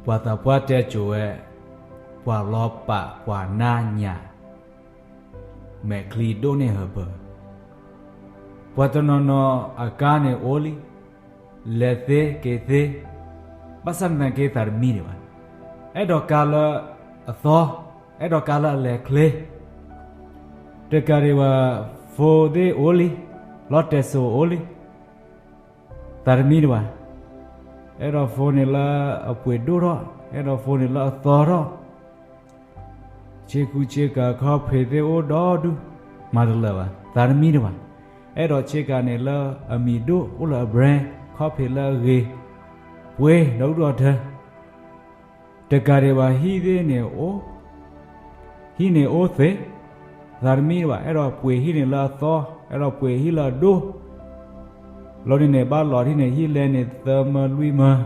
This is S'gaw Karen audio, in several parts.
ပှၤသးပှၢ်တဲစိၤဝဲ, ပှၤလီၤပာ်ပှၤနါညၣ်, မဲာ်ချံဒိၣ်န့ၢ်ဟၢဖၢ, ပှၤတနီၤနီၤအကါန့ၣ်အိၣ်လံ, လဲၤသ့က့ၤသ့, ဘၣ်ဆၣ်သနာ်က့သးတမံဒံးဘၣ်, အဲၣ်ဒိးကါလၢအသီ, အဲၣ်ဒိးကါလၢအလဲၤချ့ တကးဒံးဘၣ်, phoneသ့ၣ်အိၣ်လံ, လီတဲစိၤအိၣ်လံ, သးတမံဒံးဘၣ်, အဲၣ်ဒိးphoneန့ၣ်လၢအပှ့ၤဒိၣ်ထီၣ်, အဲၣ်ဒိးphoneန့ၣ်လၢအသီထီၣ်, ဆ့ကူဆ့ကၤခီၣ်ဖံးသ့ၣ်အိၣ်ဒီဒူၣ်, မၤတလၢာ်ဘၣ်, သးတမံဒံးဘၣ်, အဲၣ်ဒိးဆ့ကၤန့ၣ်လၢအမံၤဒိၣ်အိၣ်လၢအbrand, ခီၣ်ဖံးလၢအဂ့ၤ, ပှ့ၤဒီဒူၣ်ဒီထၢ တကးဒံးဘၣ်ဟံၣ်သ့ၣ်န့ၣ်အိၣ်, ဟံၣ်န့ၣ်အိၣ်သ့, သးတမံဒံးဘၣ်, အဲၣ်ဒိးပှ့ၤဟံၣ်န့ၣ်လၢအသီ, အဲၣ်ဒိးပှ့ၤဟံၣ်လၢအဒိၣ်, လီၤဒ်န့ၣ် ဘၣ်လီၤထံၣ်န့ၣ် ဟံၣ်လဲန့ၣ်သၢမၢလွံၢ်မၢ,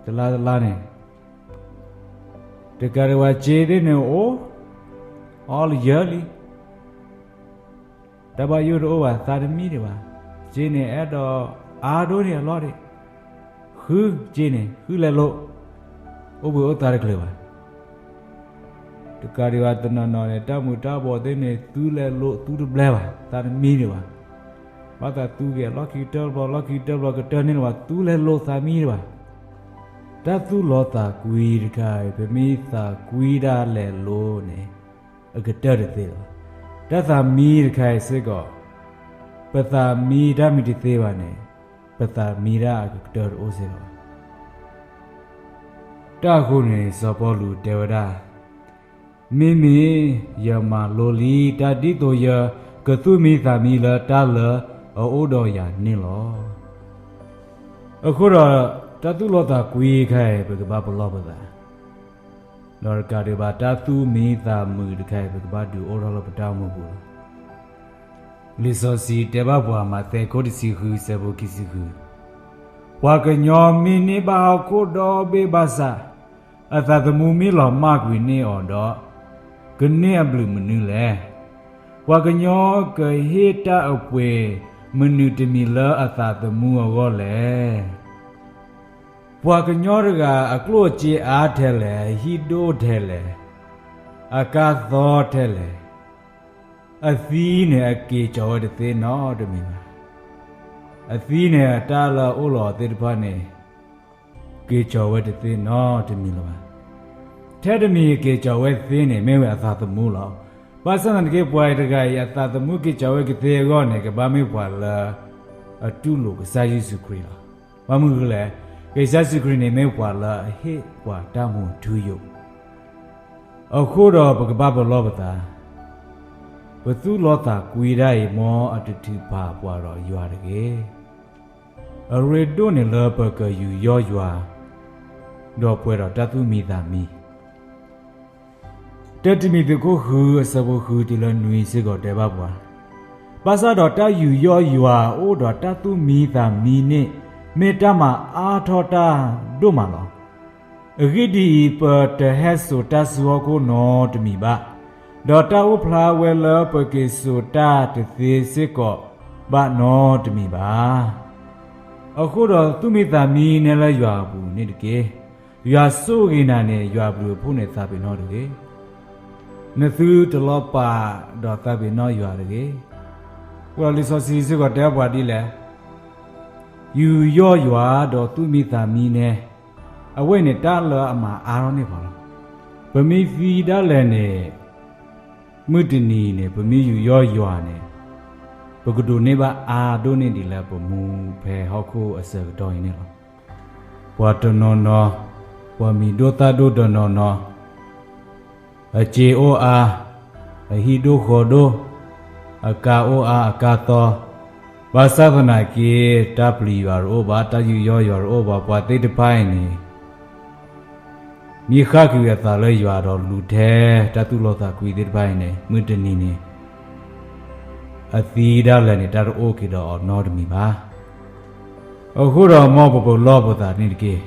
တလါတလါန့ၣ်, တကးဒံးဘၣ်စ့သ့ၣ်န့ၣ်အိၣ်, အီလၢယၢလံ တၢ်ဘၣ်ယိၣ်တအိၣ်ဘၣ်, သးတမံဒံးဘၣ်, စ့န့ၣ်အဲၣ်ဒိးအါဒိၣ်န့ၢ်အလီၢ်ဒံး, ဃုစ့န့ၣ် ဃုလဲၤလိာ်, အိၣ်ဘှံးအိၣ်သါတချုးဘၣ်, တကးဒံးဘၣ်တနီၤနီၤန့ၣ် တၢ်မုာ်တၢ်ဘီၣ်သ့ၣ်န့ၣ် သူလဲၤလိာ်သူတဘျဲဘၣ်, သးတမံဒံးဘၣ်, ဘၣ်သးသူက့ၤအလီၢ်ခံကတၢၢ်တဘျီ လီၢ်ခံကတၢၢ်တဘျီ ကတၢၢ်န့ၣ်လၢၤဘၣ် သူလဲၤလိာ်သးမံဒံးဘၣ်, တၢ်သူၣ်လီသးကွံတခါအံၤ ပမ့ၢ်သးကွံတၢ်လဲၤလိာ်န့ၣ် အကတၢၢ်တသ့လၢၤဘၣ်, တၢ်သးမံတခါအံၤစ့ၢ်ကီး, ပသးမံတၢ်မ့ၢ်တသ့ဘၣ်န့ၣ်, ပသးမံတၢ်အကတၢၢ်တအိၣ်စ့ၢ်ကီးဘၣ်. တၢ်အဃိန့ၣ် စီၤပီလူးတဲဝဲဒၣ်, မ့မ့ၢ်ယမၤလိလံတၢ်ဒ်သိးယကသူၣ်မံသးမံလၢတၢ်လၢအအိၣ်ဒီးယၤန့ၣ်လီၤ. အဃိဒီး တၢ်သူၣ်လီသးကွံတခါအံၤ ပကဘၣ်ပလီၢ်ပသး, ဒီးတကးဒံးဘၣ် တၢ်သူၣ်မံသးမုာ်တခါအံၤ ပကဘၣ်ဒုးအိၣ်ထီၣ်လၢပတၢ်အိၣ်မူပူၤလီၤ. လံာ်စီဆှံတဲဘၣ်ပှၤ မးသဲခိၣ်တဆံဃု ဆၢဖိခံဆံဃု, ပှၤကညီမ့ၢ်န့ၢ်ဘၣ်ဟီၣ်ခိၣ်ဒီဘ့ၣ်ဘၣ်ဆၣ်, အသးသမူမ့ၢ်လီၤမၢ်ကွံာ်န့ၢ်အီၤဒီး, ကန့ၢ်အဘျုးမနုၤလဲၣ်. ပှၤကညီကဟ့ၣ်တၢ်အပှ့ၤမနုၤတမံၤလၢအသးသမူအဂီၢ်လဲၣ်. ပှၤကညီတဂၤအကျိၣ်အစ့အါထဲလဲၣ်, အဟံၣ်ဒိၣ်ထဲလဲၣ်, အကါသီထဲလဲၣ်, အသံန့ၣ် အက့ၤကီၤဝဲတသ့နီတမံၤဘၣ်. အသံန့ၣ် အတၢ်လၢအအိၣ်လီၤသ့ၣ်တဖၣ်န့ၣ် က့ၤကီၤဝဲတသ့နီတမံၤလၢၤဘၣ်. ထဲတမံၤက့ၤကီၤဝဲသ့န့ၣ် မ့ၢ်ဝဲအသးသမူလီၤ. ဘၣ်ဆၣ်သနာ်က့ ပှၤတဂၤအံၤ အသးသမူက့ၤကီၤဝဲကသ့အဂီၢ်န့ၣ် ကဘၣ်မ့ၢ်ပှၤလၢအတူၢ်လိာ်ကစၢ်ယ့ၣ်ၡူးခရံာ်လီၤ. ဘၣ်မနုၤလဲၣ်, ကစၢ်ယ့ၣ်ၡူးခရံာ်န့ၣ် မ့ၢ်ပှၤလၢအဟ့ၣ်ပှၤတၢ်မူအထူအယိာ် အဃိဒီးပကဘၣ်ပလီၢ်ပသး, ပသူၣ်လီသးကွံတၢ်အံၤ မ်အတထုးဖးပှၤဒီးယွၤတဂ့ၤ. အရ့ဒိၣ်န့ၣ်လၢပကယူးယီၣ်ယွၤ, ဒီးပှဲၤဒီးတၢ်သူၣ်မံသးမံ. တၢတံၤမသ့း အခိၣ်ဃု အဆၢဖိဃုတုၤလၢနွံစ့ၢ်ကီးတဲဘၣ်ပှၤ, ဘၣ်ဆၣ်ဒီးတၢ်ယူးယီၣ်ယွၤအိၣ်ဒီးတၢ်သူၣ်မံသးမံန့ၣ် မ့ၢ်တၢ်မၤအါထီၣ်တၢ်ဒိၣ်မးလီၤ. အဂ့ၢ်ဒ်အံၤ, ပတဟဲစိာ်တၢ်ဆူဟီၣ်ခိၣ်နီတမံၤဘၣ်, ဒီးတၢ်အိၣ်ဖျါဝဲလၢပက့ၤစိာ်တၢ်တသ့စ့ၢ်ကီးဘၣ်နီတမံၤဘၣ်. အဃိဒီးသူၣ်မံသးမံနဲလၢယွၤအပူၤန့ၣ်တက့ၢ်. ယွၤဆိၣ်ဂ့ၤနၤန့ၣ် ယွၤအဘျုးအဖှိၣ်န့ၣ်သးပ့ၤနီၣ်တဂ့ၤ. နသုတလီၤပာ်ဒီးသးပ့ၤနီၣ်ယွၤတဂ့ၤ. အဃိဒီးလံာ်စီဆှံစ့ၢ်ကီးတဲပှၤဒ်လဲၣ်, ယူးယီၣ်ယွၤဒီးသူၣ်မံသးမံနဲ, အဝဲန့ၣ် တၢ်လၢအမၤအါထီၣ်န့ၢ်ပှၤလီၤ. ပမ့ၢ်သံဒၣ်လဲာ်န့ၣ်, မုၢ်တနံၤန့ၣ် ပမ့ၢ်ယူးယီၣ်ယွၤန့ၣ်, ပကဒိးန့ၢ်ဘၣ်အါဒိၣ်န့ၢ်ဒံးလၢပမူဖဲဟီၣ်ခိၣ်အဆၢကတီၢ်အံၤန့ၣ်လီၤ. ပှၤတနီၤနီၤ, ပှၤမံၤဒိၣ်သၣ်ဒိၣ်တနီၤနီၤ, အစ့အိၣ်အါ, အဟံၣ်ဒိၣ်ဃီဒိၣ်, အကါအိၣ်အါအကါသီ, ဘၣ်ဆၣ်သနာ်က့ တၢ်ပျံၤယွၤတအိၣ်ဘၣ်, တၢ်ယူးယီၣ်ယွၤတအိၣ်ဘၣ်, ပှၤသ့ၣ်တဖၣ်အံၤန့ၣ် မ့ၢ်ဃၣ်ကွံာ်အသးလၢယွၤဒီးလူၤထဲတၢ်သူၣ်လီသးကွံသ့ၣ်တဖၣ်အံၤန့ၣ် မုၢ်တနံၤန့ၣ် အသံဒၣ်လဲာ်န့ၣ် တၢ်တအိၣ်က့ၤဒီးအီၤနီတမံၤဘၣ်. အဃိဒီးမ်ပပလီၢ်ပသးန့ၣ်တက့ၢ်.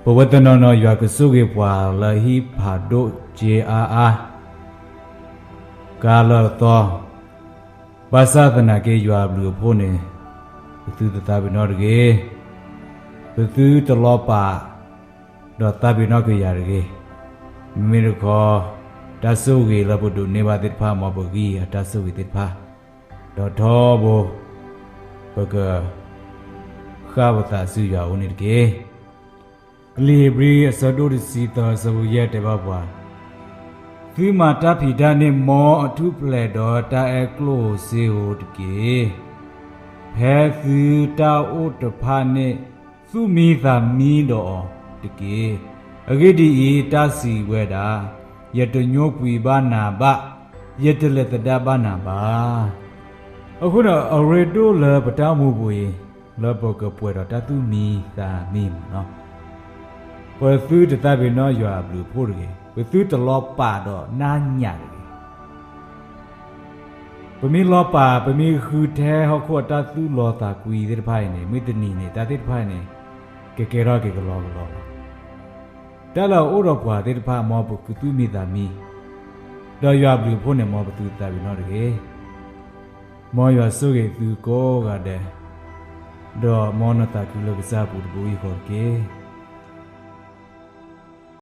ပဝဲတနီၤနီၤ ယွၤကဆိၣ်ဂ့ၤပှၤလၢဟံၣ်ဖးဒိၣ်စ့အါအါ, ကါလၢအသီ, ဘၣ်ဆၣ်သနာ်က့ယွၤအဘျုးအဖှိၣ်န့ၣ် ပသုတသးပ့ၤနီၣ်တဂ့ၤ. ပသုတလီၤပာ် ဒီးသးပ့ၤနီၣ်က့ၤယၤတဂ့ၤ. မ့မ့ၢ်တခီ တၢ်ဆိၣ်ဂ့ၤလၢပဒိးန့ၢ်ဘၣ်သ့ၣ်တဖၣ် မ်ပဂံၢ်အတၢ်ဆိၣ်ဂ့ၤသ့ၣ်တဖၣ်, ဒီးထီဘိ ပက ဃၣ်ပသးဆူယွၤအအိၣ်န့ၣ်တက့ၢ်. လံာ်ဧ့ၤဘြံၤအဆၢဒိၣ်တဆံသၢ အဆၢဖိယဲၢ်တဲဘၣ်ပှၤ, သုမၤတၢ်ဖံးတၢ်န့ၣ် မ်အထူၣ်ဖျဲးဒီးတၢ်အဲၣ်ကျိၣ်ဧိၤစ့ဧိၤတက့ၢ်. ဖဲသုတၢ်အိၣ်တဖၣ်န့ၣ် သူၣ်မံသးမံဒီးအီၤတက့ၢ်. အဂ့ၢ်ဒ်အံၤ, တၢ်စံးဝဲဒၣ်, ယတညိကွံာ်ဘၣ်နၤဘၣ်, ယတလဲၤသဒါဘၣ်နၤဘၣ်. အဃိန့ၣ် အရ့ဒိၣ်လၢပတၢ်အိၣ်မူပူၤအံၤ လၢပကပှဲၤဒီးတၢ်သူၣ်မံသးမံမးနီၤ. ပသုတသးပ့ၤနီၣ်ယွၤအဘျုးအဖှိၣ်တဂ့ၤ, ပသုတလီၤပာ်ဒီးနါညၣ်တဂ့ၤ. ပမ့ၢ်လီၤပာ် ပမ့ၢ်ဃုထဲဟီၣ်ခိၣ်အတၢ်သူၣ်လီၤသးကွံသ့ၣ်တဖၣ်အံၤန့ၣ် မုၢ်တနံၤန့ၣ် တၢ်သ့ၣ်တဖၣ်အံၤန့ၣ် ကကဲထီၣ်က့ၤကလီကလီလီၤ. တၢ်လၢအအိၣ်ဒီးပှၤသ့ၣ်တဖၣ် မ်ပကသူၣ်မံသးမံ, ဒီးယွၤအဘျုးအဖှိၣ်န့ၣ် မ်ပသုတသးပ့ၤနီၣ်တဂ့ၤ. မ်ယွၤဆိၣ်ဂ့ၤသုကိးဂၤဒဲး, ဒီးမ်နသးခုလၢကစၢ်အပူၤတဘိယူၢ်ဃီတက့ၢ်.